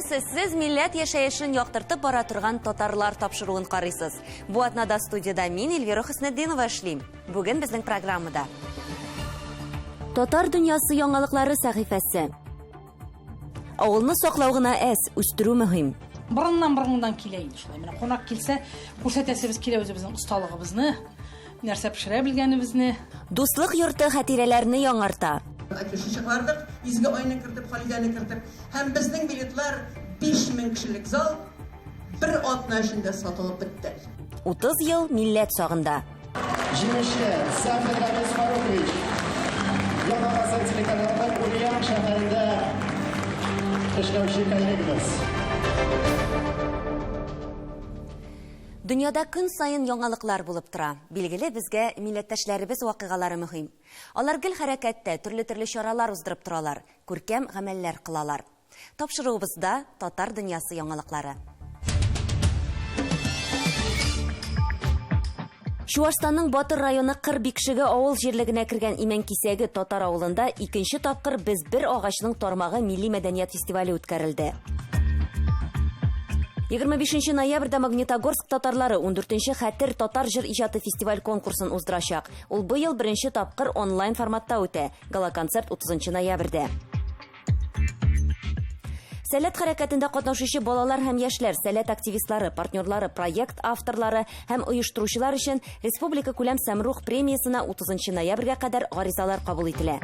Исәнмесез, сез милләт яшәешен яктыртып бара торган татарлар тапшыруын карыйсыз. Бу атнада студиядә мин Эльвира Хөснетдинова эшлим. Бүген безнең программада Татар дөньясы яңалыклары сәхифәсе. Авылны саклау гына әз, үстерү мөһим. Борыннан борыннан килә инде шулай. Менә кунак килсә, күрсәтәсебез килә үзебезнең осталыгыбызны. Нәрсә пешерә белгәнебезне. Дуслык йорты хатирәләрне яңарта. Афиша чыгардык, изге айны кертеп, Халидәне кертеп. Һәм безнең билетлар 5000 кешелек зал бер атна эчендә сатылып бетте. 30 ел милләт сагында. Җиңүче Сафин Рамис Фарукович Яңа гасыр телеканалының Ульян шәһәрендә эшләүче коллегабыз. Дөньяда көн саен яңалыклар булып тора. Билгеле, безгә милләттәшләребез вакыйгалары мөһим. Алар гел хәрәкәттә, төрле-төрле чаралар уздырып торалар, күркәм гамәлләр кылалар. Тапшыруыбызда татар дөньясы яңалыклары. Чуашстанның Батыр районы Кыр Бикшеге авыл җирлегенә кергән Имәнкисәге татар авылында икенче тапкыр Без бер агачның тармагы милли мәдәният фестивале үткәрелде. 25 ноябрьдә Магнитогорск татарлары 14 Хәтер татар җыр иҗаты фестиваль конкурсын уздырачак. Ул быел беренче тапкыр онлайн форматта үтә. Гала-концерт 30 ноябрьдә. Сәләт хәрәкәтендә катнашучы балалар һәм яшьләр, сәләт активистлары, партнерлары, проект авторлары һәм оештыручылар өчен республика күләм Сәмрух премиясенә 30 ноябрьгә кадәр гаризалар кабул ителә.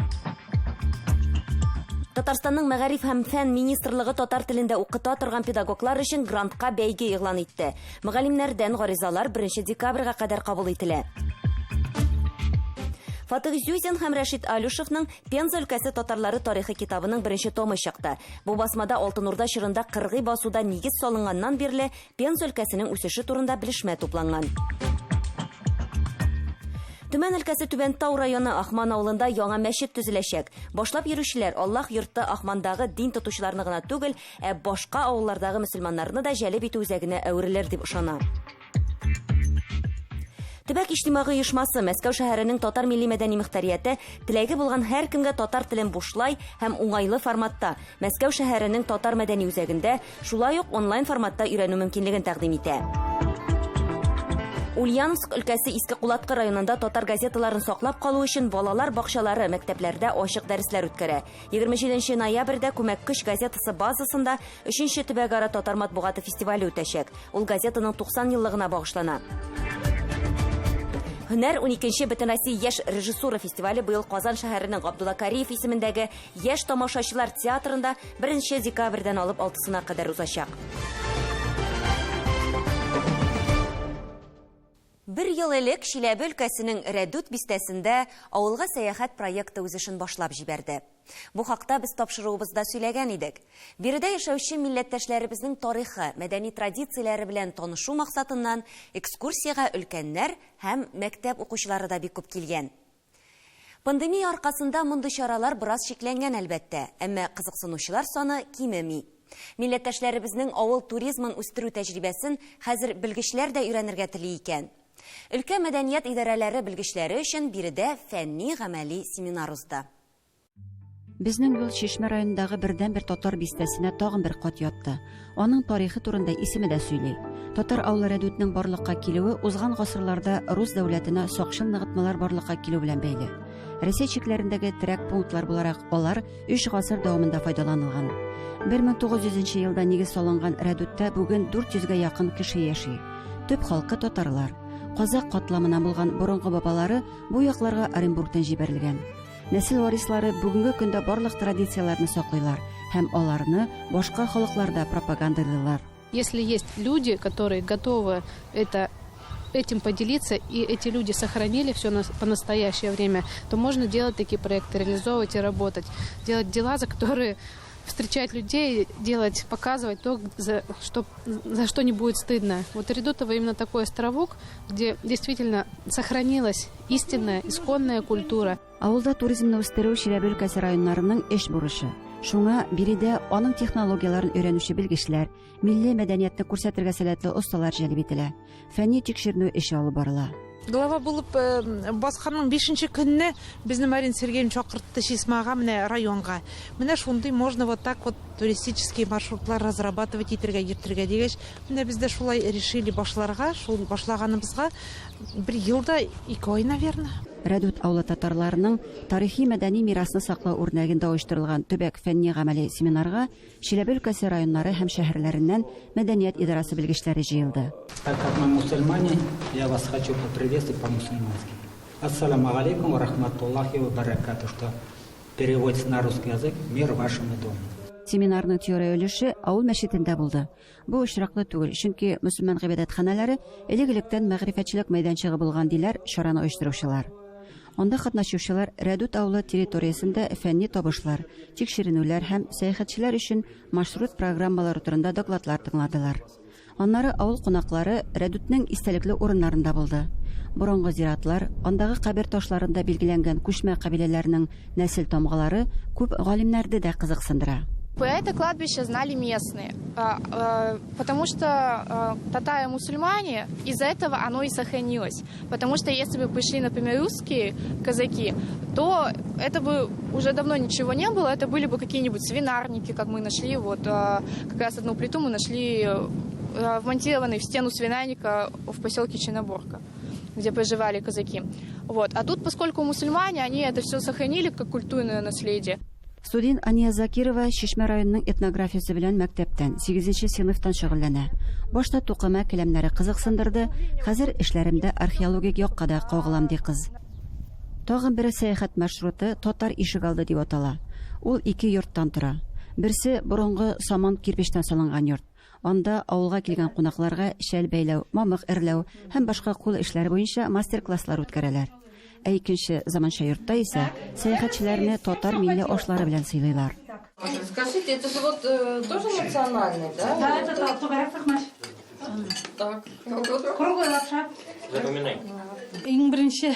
Татарстанның Мәгариф һәм фән министрлыгы татар телендә укыта торган педагоглар өчен грантка бәйге игълан итте. Мөгаллимнәрдән гаризалар 1 декабрьгә кадәр кабул ителә. Фатых Зюзин һәм Рәшит Алюшевның Пенза өлкәсе татарлары тарихы китабының беренче томы чыкты. Бу басмада Алтын Урда чорында кыргый басуда нигез салынганнан бирле Пенза өлкәсенең үсеше турында белешмә тупланган. Төмән өлкәсе Түбән Тау районы Ахман авылында яңа мәчет төзеләчәк. Башлап йөрүчеләр Аллаһ йорты Ахмандагы дин тотучыларны гына түгел, ә башка авыллардагы мөселманнарны да җәлеп итү үзәгенә әверелер дип ышана. Төбәк иҗтимагый оешмасы Мәскәү шәһәренең татар милли-мәдәни мөхтәрияте теләге булган һәркемгә татар телен бушлай һәм уңайлы форматта Мәскәү шәһәренең татар мәдәни үзәгендә Шулай ук онлайн форматта өйрәнү мөмкинлеген тәкъдим итә. Ульяновск өлкәсе Иске Кулаткы районында татар газеталарын саклап калу өчен балалар бакчалары, мәктәпләрдә ачык дәресләр үткәрә. 27 ноябрьдә Күмәк көч газетасы базасында 3 төбәкара татар матбугаты фестивале үтәчәк. Ул газетаның 90 еллыгына багышлана. Һөнәр 12 Бөтенроссия яшь режиссура фестивале быел Казан шәһәренең Габдулла Кариев исемендәге Яшь тамашачылар театрында 1 декабрьдән алып 6-сына кадәр узачак. Бер ел элек Чиләбе өлкәсенең Рәдүт бистәсендә Авылга сәяхәт проекты үз эшен башлап җибәрде. Бу хакта без тапшыруыбызда сөйләгән идек. Биредә яшәүче милләттәшләребезнең тарихы, мәдәни традицияләре белән танышу максатыннан экскурсиягә өлкәннәр һәм мәктәп укучылары да бик күп килгән. Пандемия аркасында мондый чаралар бераз чикләнгән, әлбәттә, әмма кызыксынучылар саны кимеми. Милләттәшләребезнең авыл туризмын үстерү тәҗрибәсен хәзер белгечләр дә өйрәнергә тели икән. Өлкә мәдәният идарәләре белгечләре өчен биредә фәнни-гамәли семинар узды. Безнең юл Чишмә районындагы бердәнбер татар бистәсенә тагын бер кат ятты. Аның тарихы турында исеме дә сөйли. Татар авылы Рәдүтнең барлыкка килүе узган гасырларда рус дәүләтенә сакчыл ныгытмалар барлыкка килү белән бәйле. Рәсәй чикләрендәге терәк пунктлар буларак алар өч гасыр дәвамында файдаланылган. 1900 нче елда нигез салынган Рәдүттә бүген 400 гә якын кеше яши. Төп халкы татарлар. Казак катламына булган борынгы бабалары бу якларга Оренбургтан җибәрелгән. Нәсел варислары бүгенге көндә барлык традицияләрне саклыйлар һәм аларны башка халыкларда пропагандалыйлар. Если есть люди, которые готовы это этим поделиться, и эти люди сохранили все по настоящее время, то можно делать такие проекты, реализовывать и работать. Делать дела, за которые встречать людей, делать, показывать то, за что, за что не будет стыдно. Вот Редутово именно такой островок, где действительно сохранилась истинная, исконная культура. Авылда туризмны үстерү Чиләбе өлкәсе районнарының эш бурычы. Шуңа биредә аның технологияләрен өйрәнүче белгечләр, милли мәдәниятне күрсәтергә сәләтле осталар җәлеп ителә. Фәнни тикшеренү эше алып барыла. Глава булып басканның 5 көнне безне Марина Сергеевна чакыртты Чисмага, менә районга. Менә шундый можно вот так вот туристический маршрутлар разрабатывать итергә, йөртергә дигәч, менә без дә шулай решили башларга, шул башлаганыбызга бер ел да 2 ай, наверное. Рәдүт авылы татарларының тарихи-мәдәни мирасны саклау үрнәгендә оештырылган төбәк фәнни-гамәли семинарга Чиләбе өлкәсе районнары һәм шәһәрләреннән мәдәният идарасы белгечләре җыелды. Так как мы мусульмане, я вас хочу поприветствовать по-мусульмански. Ассаламу алейкум ва рахматуллахи ва баракатух, что переводится на русский язык «Мир вашему дому». Семинарның теория өлеше авыл мәчетендә булды. Бу очраклы түгел, чөнки мөселман гыйбадәтханәләре элек-электән мәгърифәтчелек мәйданчыгы булган, диләр чараны оештыручылар. Анда катнашучылар Рәдүт авылы территориясендә фәнни табышлар, тикшеренүләр һәм сәяхәтчеләр өчен маршрут программалары турында докладлар тыңладылар. Аннары авыл кунаклары Рәдүтнең истәлекле урыннарында булды. Борынгы зиратлар, андагы кабер ташларында билгеләнгән күчмә кабиләләрнең нәсел тамгалары күп галимнәрне дә кызыксындыра. Про это кладбище знали местные, потому что татары-мусульмане, из-за этого оно и сохранилось. Потому что если бы пришли, например, русские казаки, то это бы уже давно ничего не было, это были бы какие-нибудь свинарники, как мы нашли, вот как раз одну плиту мы нашли вмонтированной в стену свинарника в поселке Черноборка, где проживали казаки. Вот. А тут, поскольку мусульмане, они это все сохранили как культурное наследие. Студент Ания Закирова Чишмә районының этнографиясе белән мәктәптән 8 сыйныфтан шөгыльләнә. Башта тукыма келәмнәре кызыксындырды, хәзер эшләремдә археологик якка да кагылам, ди кыз. Тагын бер сәяхәт маршруты Татар ишегалды дип атала. Ул 2 йорттан тора. Берсе борынгы саман кирпечтән салынган йорт. Анда авылга килгән кунакларга шәл бәйләү, мамык эрләү һәм башка кул эшләре буенча мастер-класслар үткәрәләр. Ә икенче заманча йортта исә сәяхәтчеләрне татар милли ашлары белән сыйлыйлар. Скажите, это же вот тоже национальный, да? Да, это түгәрәк. Так. Круглый лапша. Запоминай. Иң беренче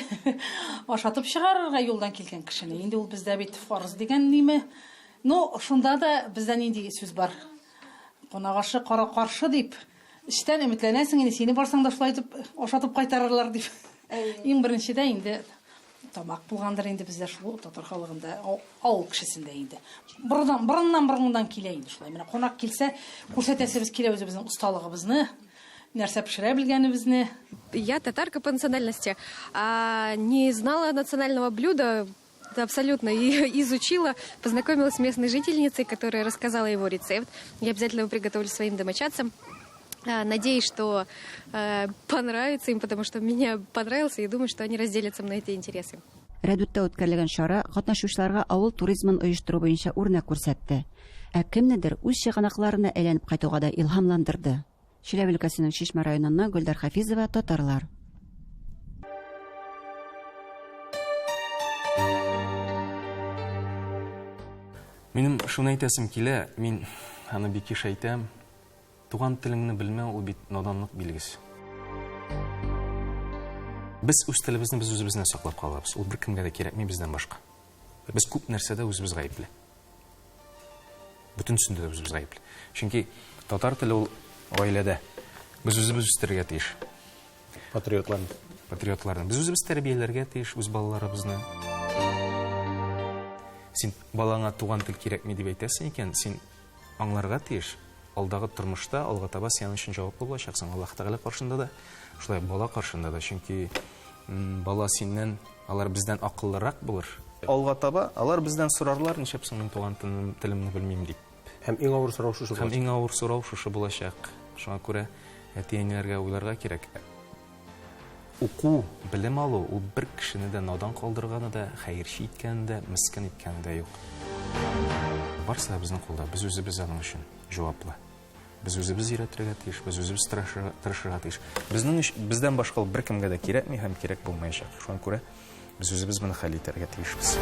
ашатып чыгарырга юлдан килгән кешене. Инде ул бездә бит фарыз дигән ниме. Ну, шунда да бездә нинди сүз бар? Кунак ашы кара каршы дип, эчтән өметләнәсең инде, сине барсаң да шулай итеп ашатып кайтарырлар дип. Иң беренчедә инде тамак булгандыр инде бездә шул татар халыгында, авыл кешесендә инде. Борыннан, борыннан, борыннан килә инде шулай. Менә кунак килсә, күрсәтәсебез килә үзебезнең осталыгыбызны, нәрсә пешерә белгәнебезне. Я татарка по национальности, а не знала национального блюда абсолютно, и изучила, познакомилась с местной жительницей, которая рассказала его рецепт. Я обязательно его приготовлю своим домочадцам. Надеюсь, что понравится им, потому что мне понравился, и думаю, что они разделят со мной эти интересы. Рәдүттә үткәрелгән чара катнашучыларга авыл туризмын оештыру буенча үрнәк күрсәтте. Ә кемнедер үз чыганакларына әйләнеп кайтуга да илһамландырды. Чиләбе өлкәсенең Чишмә районыннан Гөлдар Хафизова, Татарлар. Минем шуны әйтәсем килә, мин аны бик еш әйтәм. Туган телеңне белмәү ул бит наданлык билгесе. Без үз телебезне без үзебездән саклап калабыз. Ул беркемгә дә кирәкми бездән башка. Без күп нәрсәдә үзебез гаепле. Бөтенсендә дә үзебез гаепле. Чөнки татар теле ул гаиләдә. Без үзебез үстерергә тиеш. Патриотларны. Патриотларны. Без үзебез тәрбияләргә тиеш үз балаларыбызны. Син балаңа туган тел кирәкми дип әйтәсең икән, син аңларга тиеш. Алдагы тормышта алга таба син аның өчен җаваплы булачаксың. Аллаһ Тәгалә каршында да, шулай бала каршында да. Чөнки бала синнән, алар бездән акыллырак булыр. Алга таба алар бездән сорарлар, нишләп соң мин туган телемне белмим дип. Һәм иң авыр сорау шушы Һәм булачак. иң авыр сорау шушы булачак. Шуңа күрә әти-әниләргә уйларга кирәк. Уку, белем алу ул бер кешене дә надан калдырганы да, хәерче иткәне дә, мескен иткәне дә юк. Барысы да безнең кулда. Без үзебез аның өчен җаваплы. Без үзебез өйрәтергә тиеш, без үзебез тырышырга тиеш. Безнең өч, бездән башка ул беркемгә дә кирәкми һәм кирәк булмаячак. Шуңа күрә без үзебез моны хәл итәргә тиешбез.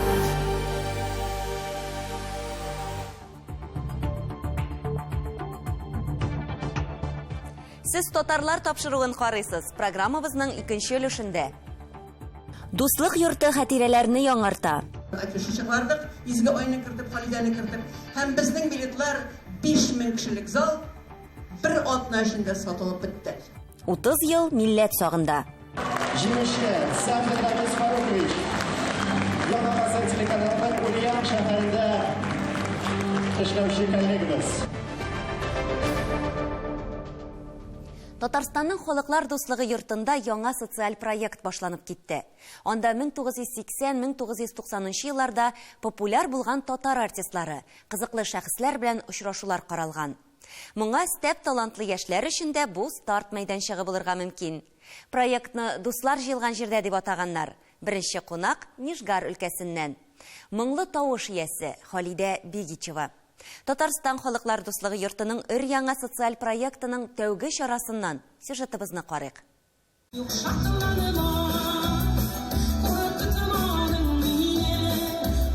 Сез татарлар тапшыруын карыйсыз. Программабызның икенче өлешендә. Дуслык йорты хатирәләрне яңарта. Афиша чыгардык, изге айны кертеп, Халидәне кертеп. Һәм безнең билетлар 5000 кешелек зал бер атна эчендә сатылып бетте. 30 ел милләт сагында. Җиңүче Сафин Рамис Фарукович. Яңа гасыр телеканалының Ульян шәһәрендә эшләүче коллегабыз. Татарстанның Халыклар дуслыгы йортында яңа социаль проект башланып китте. Анда 1980-1990 елларда популяр булган татар артистлары, кызыклы шәхесләр белән очрашулар каралган. Моңа өстәп талантлы яшьләр өчен дә бу старт мәйданчыгы булырга мөмкин. Проектны Дуслар җыелган җирдә дип атаганнар. Беренче кунак Нижгар өлкәсеннән. Моңлы тавыш иясе Халидә Бигичева. Татарстан Халыклар дуслыгы йортының өр-яңа социаль проектының тәүге чарасыннан сюжетыбызны карыйк. Юк, шатланма, куркытмадың мине,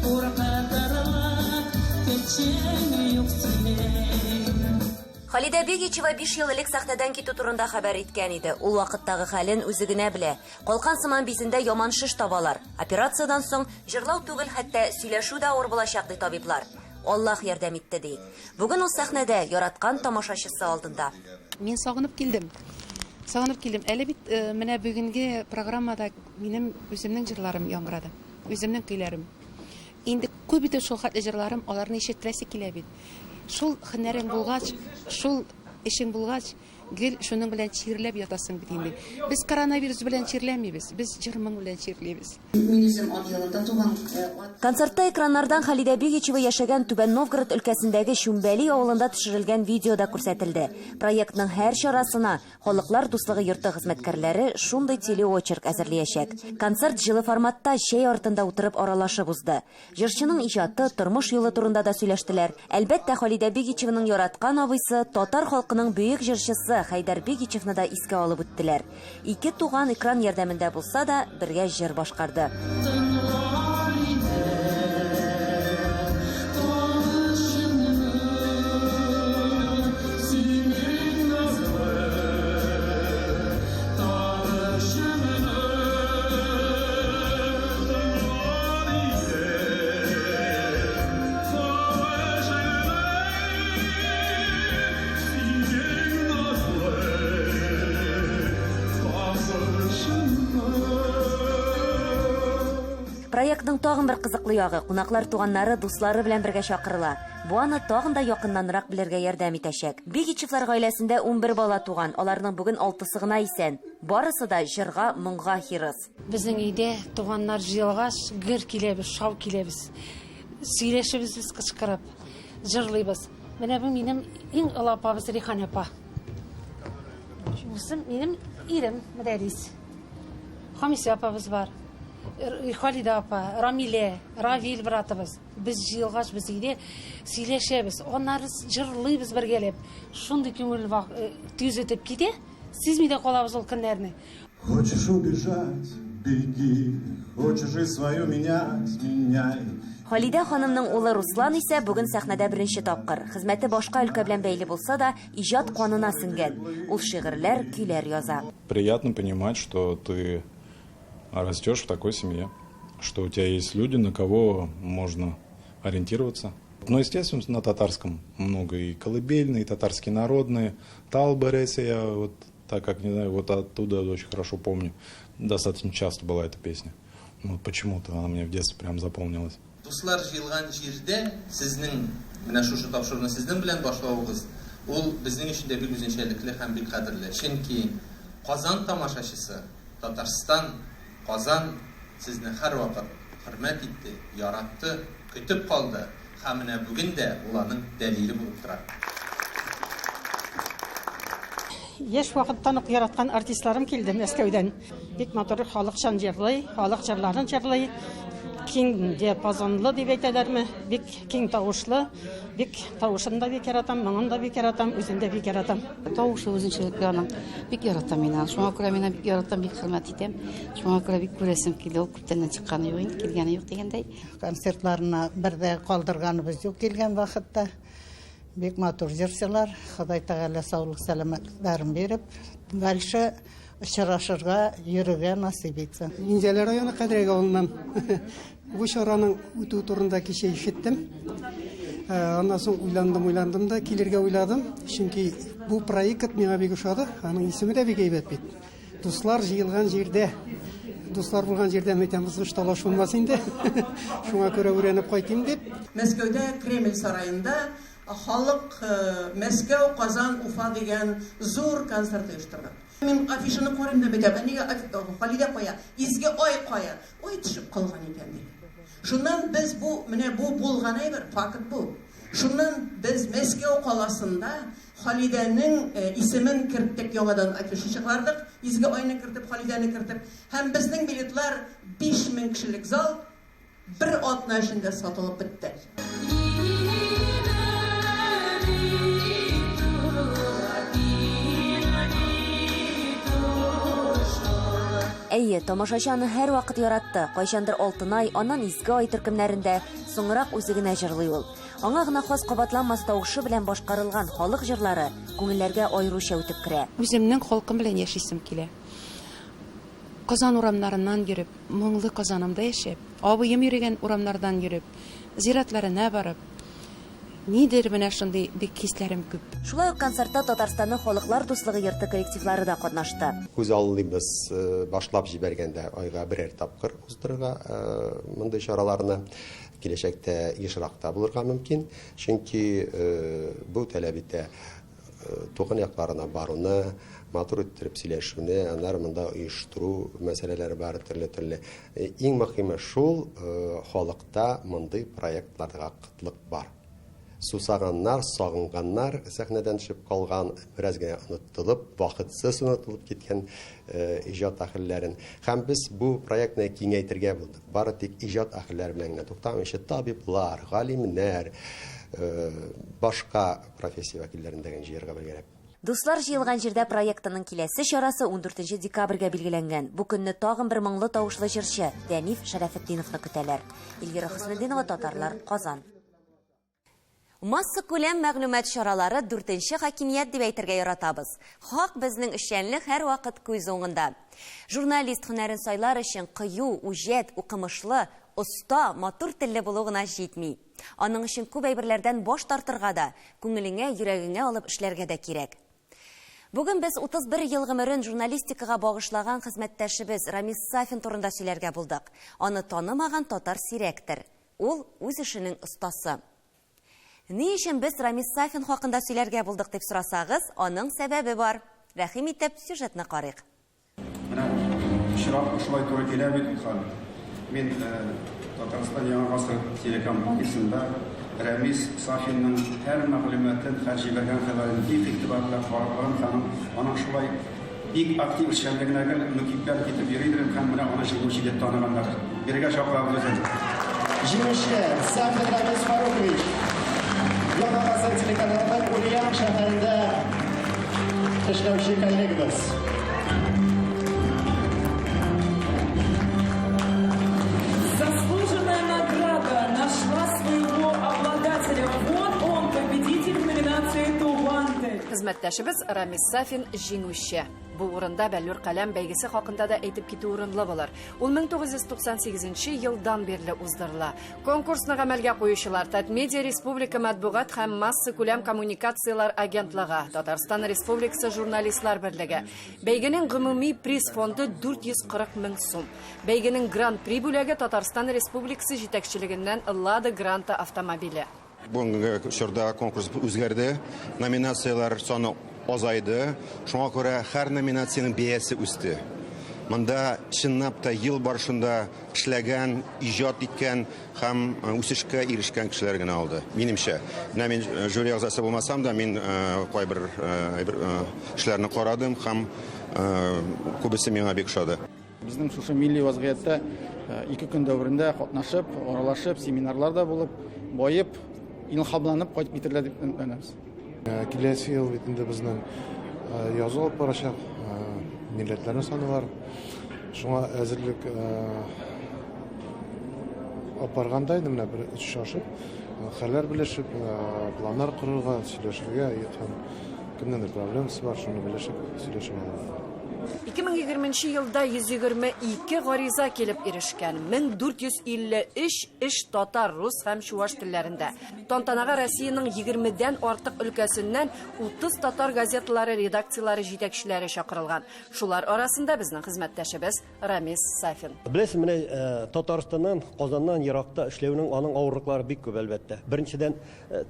куркытырлык көчең юк синең. Халидә Бигичева 5 ел элек сәхнәдән китү турында хәбәр иткән иде. Ул вакыттагы хәлен үзе генә белә. Калкан сыман бизендә яман шеш табалар. Операциядән соң җырлау түгел, хәтта сөйләшү дә авыр булачак, ди табиблар. Аллаһ ярдәм итте, ди. Бүген ул сәхнәдә, яраткан тамашачысы алдында. Мин сагынып килдем. Сагынып килдем. Әле бит э, менә бүгенге программада минем үземнең җырларым яңгырады. Үземнең көйләрем. Инде күп итеп шул хәтле җырларым, аларны ишеттерәсе килә бит. Шул һөнәрең булгач, шул эшең булгач, гел шуның белән чирләп ятасың бит инде. Без коронавирус белән чирләмибез, без җыр-моң белән чирлибез. Мин үзем ат елында туган. Концертта экраннардан Халидә Бигичева яшәгән Түбән Новгород өлкәсендәге Чүмбәли авылында төшерелгән видео да күрсәтелде. Проектның һәр чарасына Халыклар дуслыгы йорты хезмәткәрләре шундый телеочерк әзерлиячәк. Концерт җылы форматта, чәй артында утырып аралашып узды. Җырчының иҗаты, тормыш юлы турында да сөйләштеләр. Әлбәттә, Халидә Бигичеваның яраткан абыйсы, татар халкының бөек җырчысы Хәйдәр Бигичевны да искә алып үттеләр. Ике туган экран ярдәмендә булса да, бергә җыр башкарды. Проектның тагын бер кызыклы ягы, кунаклар туганнары, дуслары белән бергә чакырыла. Бу аны тагын да якыннанрак белергә ярдәм итәчәк. Бигичевлар гаиләсендә 11 бала туган, аларның бүген алтысы гына исән. Барысы да җырга, моңга хирыс. Безнең өйдә туганнар җыелгач, гөр киләбез, шау киләбез. Сөйләшебез без кычкырып, җырлыйбыз. Менә бу минем иң олы апабыз Рихань апа. Бусы минем ирем Мөдәрис. Хамисә апабыз бар. Халидә апа, Рамилә, Равил братыбыз. Без җыелгач, без өйдә сөйләшәбез, аннары җырлыйбыз бергәләп. Шундый күңел тиз үтеп китә, сизми дә калабыз ул көннәрне. Хочешь убежать, беги, хочешь жизнь свою менять, меняй. Халидә ханымның улы Руслан исә бүген сәхнәдә беренче тапкыр. Хезмәте башка өлкә белән бәйле булса да, иҗат канына сеңгән. Ул шигырьләр, көйләр яза. Приятно понимать, что ты растешь в такой семье, что у тебя есть люди, на кого можно ориентироваться. Но, естественно, на татарском много и колыбельные, и татарские народные. Тал бәресе я вот так как, не знаю, вот оттуда очень хорошо помню. Достаточно часто была эта песня. Ну, вот почему-то она мне в детстве прям запомнилась. Дуслар җыелган җирдә сезнең менә шушы тапшыруны сезнең белән башлавыгыз ул безнең өчен дә бик үзенчәлекле һәм бик кадерле. Чөнки Казан тамашачысы, Татарстан, Казан сезне һәрвакыт хөрмәт итте, яратты, көтеп калды һәм менә бүген дә ул аның дәлиле булып тора. Яшь вакыттан ук яраткан артистларым килде Мәскәүдән. Бик матур халыкчан җырлый, халык җырларын җырлый. Киң диапазонлы дип әйтәләрме? Бик киң тавышлы, бик тавышын да бик яратам, моңын да бик яратам, үзен дә бик яратам. Тавышы үзенчәлекле аның. Бик яратам мин аны. Шуңа күрә мин аны бик яратам, бик хөрмәт итәм. Шуңа күрә бик күрәсем килде. Ул күптәннән чыкканы юк инде, килгәне юк дигәндәй. Концертларына бер дә калдырганыбыз юк килгән вакытта. Бик матур җырчылар. Ходай Тәгалә саулык, сәламәтлекләрен биреп, дальше очрашырга, йөрергә насыйп итсен. Минзәлә районы Кадрәк авылыннан. Бу чараның үтү турында кичә ишеттем. Аннан соң уйландым, уйландым да килергә уйладым. Чөнки бу проект миңа бик ошады. Аның исеме дә бик әйбәт бит. Дуслар җыелган җирдә, дуслар булган җирдә мәйтәм ызгыш талаш булмас инде. Шуңа күрә өйрәнеп кайтыйм дип. Мәскәүдә Кремль сараенда халык Мәскәү, Казан, Уфа дигән зур концерт оештырдык. Мин афишаны карыйм да бетәм, ә нигә Халидә кая, Изге ай кая? Ай төшеп калган икән, ди. Шуннан без бу, менә бу булган әйбер, факт бу. Шуннан без Мәскәү каласында Халидәнең исемен керттек, яңадан афиша чыгардык, Изге айны кертеп, Халидәне кертеп. Һәм безнең билетлар 5000 кешелек зал бер атна эчендә сатылып бетте. Әйе, тамашачы аны һәрвакыт яратты. Кайчандыр Алтынай, аннан Изге ай төркемнәрендә, соңрак үзе генә җырлый ул. Аңа гына хас кабатланмас тавышы белән башкарылган халык җырлары күңелләргә аеруча үтеп керә. Үземнең халкым белән яшисем килә. Казан урамнарыннан йөреп, моңлы Казанымда яшәп, абыем йөрегән урамнардан йөреп, зиратларына барып, нидер менә шундый бик хисләрем күп. Шулай ук концертта Татарстанның Халыклар дуслыгы йорты коллективлары да катнашты. Күзаллыйбыз, башлап җибәргәндә айга берәр тапкыр уздырырга мондый чараларны. Киләчәктә ешрак та булырга мөмкин, чөнки бу таләп итә туган якларына баруны, матур иттереп сөйләшүне, аннары монда оештыру мәсьәләләре бар төрле-төрле. Иң мөһиме шул, халыкта мондый проектларга кытлык бар. Сусаганнар, сагынганнар сәхнәдән төшеп калган, бераз генә онытылып, вакытсыз онытылып киткән иҗат әһелләрен. Һәм без бу проектны киңәйтергә булдык. Бары тик иҗат әһелләре белән генә туктамыйча, табиблар, галимнәр, башка профессия вәкилләрен дә җыярга бергәләп. Дуслар җыелган җирдә проектының киләсе чарасы 14 декабрьгә билгеләнгән. Бу көнне тагын бер моңлы тавышлы җырчы Дәниф Шәрәфетдиновны көтәләр. Эльвира Хөснетдинова, Татарлар, Казан. Массакүләм мәгълүмат чаралары дүртенче хакимият дип әйтергә яратабыз. Хак безнең эшчәнлек һәрвакыт күз уңында. Журналист һөнәрен сайлар өчен кыю, үҗәт, укымышлы, оста, матур телле булу гына җитми. Аның өчен күп әйберләрдән баш тартырга да, күңелеңә, йөрәгеңә алып эшләргә дә кирәк. Бүген без 31 ел гомерен журналистикага багышлаган хезмәттәшебез Рамис Сафин турында сөйләргә булдык. Аны танымаган татар сирәктер. Ул үз эшенең остасы. Ни өчен без Рамис Сафин хакында сөйләргә булдык дип сорасагыз, аның сәбәбе бар. Рәхим итеп, сюжетны карыйк. Менә очрак шулай туры килә бит ул хәл. Мин Татарстан Яңа гасыр телекомпаниясендә Рәмис Сафинның һәр мәгълүматын, һәр җибәргән хәбәрен бик игътибар белән карап барам һәм аның шулай бик актив эшчәнлегенә гел мөкиббән китеп йөри идем һәм менә аны җиңүче дип таныганнар. Бирегә чакырабыз үзен. Җиңүче Сафин Рамис Фарукович, Яңа гасыр телеканалының Ульян шәһәрендә эшләүче коллегабыз. Заслуженная награда нашла своего обладателя. Вот он, победитель в номинации «Туган тел». Хезмәттәшебез Рамис Сафин җиңүче. Бу урында Бәллүр каләм бәйгесе хакында да әйтеп китү урынлы булыр. Ул 1998 елдан бирле уздырыла. Конкурсны гамәлгә куючылар Татмедиа республика матбугат һәм массакүләм коммуникацияләр агентлыгы, Татарстан Республикасы журналистлар берлеге. Бәйгенең гомуми приз фонды 440 мең сум. Бәйгенең гран-при бүләге Татарстан Республикасы җитәкчелегеннән Лада Гранта автомобиле. Бүгенге чорда конкурс үзгәрде, номинацияләр саны азайды, шуңа күрә һәр номинациянең бәясе үсте. Монда чынлап та ел барышында эшләгән, иҗат иткән һәм үсешкә ирешкән кешеләр генә алды. Минемчә, менә мин жюри әгъзасы булмасам да, мин кайбер эшләрне карадым һәм күбесе миңа бик ошады. Безнең шушы милли вазгыятьтә ике көн дәверендә катнашып, аралашып, семинарларда булып, баеп, илһамланып кайтып китерләр дип өметләнәбез. Киләсе ел бит инде безнең язу алып барачак, милләтләрне саны бар. Шуңа әзерлек алып барганда инде менә бер очрашып, хәлләр белешеп, планнар корырга, сөйләшергә һәм кемнеңдер проблемасы бар, шуны белешеп, сөйләшеп алырга. 2020 нче елда 122 гариза килеп ирешкән, 1453 эш татар, рус һәм чуаш телләрендә. Тантанага Россиянең егермедән артык өлкәсеннән 30 татар газеталары редакцияләре җитәкчеләре чакырылган. Шулар арасында безнең хезмәттәшебез Рамис Сафин. Беләсез, менә Татарстаннан, Казаннан еракта эшләүнең аның авырлыклары бик күп, әлбәттә. Беренчедән,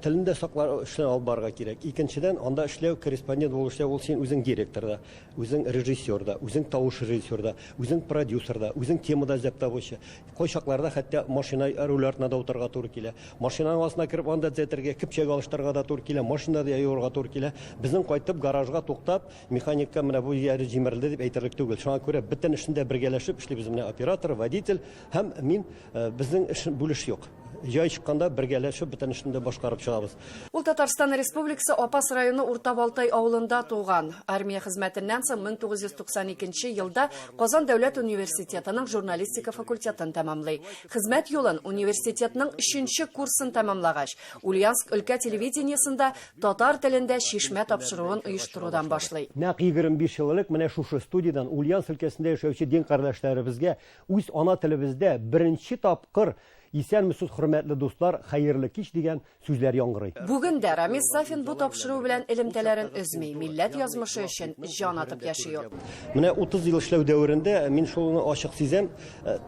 телне дә саклар эшне алып барырга кирәк. Икенчедән, анда эшләү, корреспондент булып эшләү, ул син үзең директор да, үзең режиссер да, үзең тавыш режиссер да, үзең продюсер да, үзең тема да эзләп табучы. Кайчакларда хәтта машина руле артына да утырырга туры килә. Машинаның астына кереп аны да төзәтергә, көпчәк алыштырырга да туры килә, машина да юырга туры килә. Безнең кайтып гаражга туктап, Механикка менә бу җире җимерелде дип әйтерлек түгел. Шуңа күрә бөтен эшне дә бергәләшеп эшлибез. Менә оператор, водитель һәм мин. Безнең эш бүлеш юк. Җай чыкканда бергәләшеп бөтен эшне дә башкарып чыгабыз. Ул Татарстан Республикасы Апас районы Урта Балтай авылында туган. Армия хезмәтеннән соң 1992 елда Казан дәүләт университетының журналистика факультетын тәмамлый. Хезмәт юлын университетның өченче курсын тәмамлагач, Ульяновск өлкә телевидениесендә Татар телендә чишмә тапшыруын оештырудан башлый. Нәкъ 25 ел элек менә шушы студиядән Ульяновск өлкәсендә яшәүче дин кардәшләребезгә үз ана телебездә беренче тапкыр Исәнмесез, хөрмәтле дуслар, хәерле кич дигән сүзләр яңгырый. Бүген дә Рамис Сафин бу тапшыру белән элемтәләрен өзми, милләт язмышы өчен җан атып яши ул. Менә 30 ел эшләү дәверендә мин шуны ачык сизәм,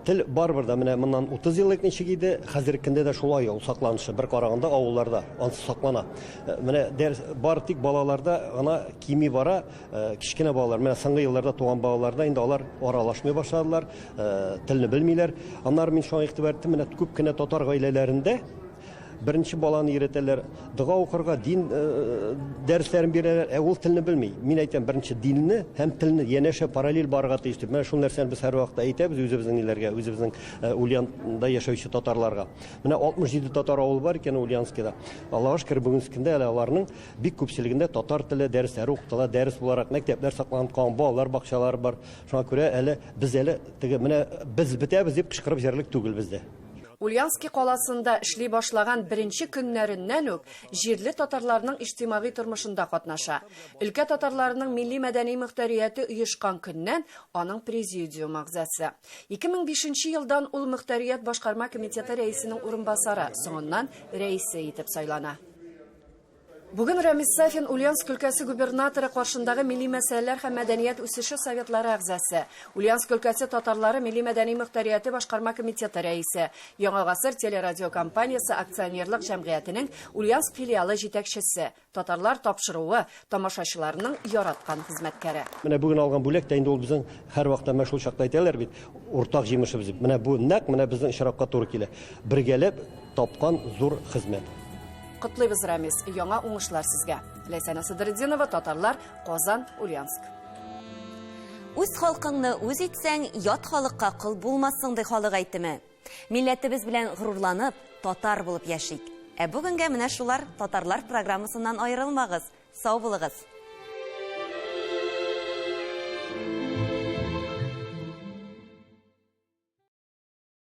Тел барыбер дә менә моннан 30 ел элек ничек иде, хәзерге көндә дә шулай ул сакланышы. Бер караганда авылларда ансы саклана. Менә дәрес бары тик балаларда гына кими бара, кечкенә балалар. Менә соңгы елларда туган балаларда инде алар аралашмый башладылар, телне белмиләр. Аннары мин шуңа игътибар иттем, менә күп кенә татар гаиләләрендә беренче баланы өйрәтәләр, дога укырга, дин дәресләрен бирәләр, ә ул телне белми. Мин әйтәм, беренче динне һәм телне янәшә параллель барырга тиеш дип. Менә шул нәрсәне без һәрвакытта әйтәбез үзебезнең ниләргә, үзебезнең Ульянда яшәүче татарларга. Менә 67 татар авылы бар икән Ульяновскида. Аллага шөкер, бүгенге көндә әле аларның бик күпчелегендә татар теле дәресләре укытыла, дәрес буларак мәктәпләр сакланып калган, балалар бакчалары бар. Шуңа күрә әле без әле теге менә без бетәбез дип кычкырып җөрерлек түгел бездә. Ульяновски каласында эшли башлаган беренче көннәреннән үк җирле татарларның иҗтимагый тормышында катнаша. Өлкә татарларының милли-мәдәни мөхтәрияте оешкан көннән аның президиум әгъзасы. 2005 нче елдан ул мөхтәрият башкарма комитеты рәисенең урынбасары, соңыннан рәисе итеп сайлана. Бүген Рамис Сафин Ульяновск өлкәсе губернаторы каршындагы милли мәсьәләләр һәм мәдәният үсеше советлары әгъзасы, Ульяновск өлкәсе татарлары милли-мәдәни мөхтәрияте башкарма комитеты рәисе, Яңа гасыр телерадиокомпаниясе акционерлык җәмгыятенең Ульяновск филиалы җитәкчесе, Татарлар тапшыруы тамашачыларының яраткан хезмәткәре. Менә бүген алган бүләк тә инде ул безнең һәрвакытта менә шул чакта әйтәләр бит, уртак җимешебез дип. Менә бу нәкъ менә безнең очракка туры килә. Бергәләп тапкан зур хезмәт. Котлыйбыз, Рамис, яңа уңышлар сезгә. Ләйсәнә Садретдинова, Татарлар, Казан, Ульяновск. Үз халкыңны үз итсәң, ят халыкка кол булмассың, ди халык әйтеме. Милләтебез белән горурланып, татар булып яшик. Ә бүгенгә менә шулар, Татарлар программасыннан аерылмагыз. Сау булыгыз!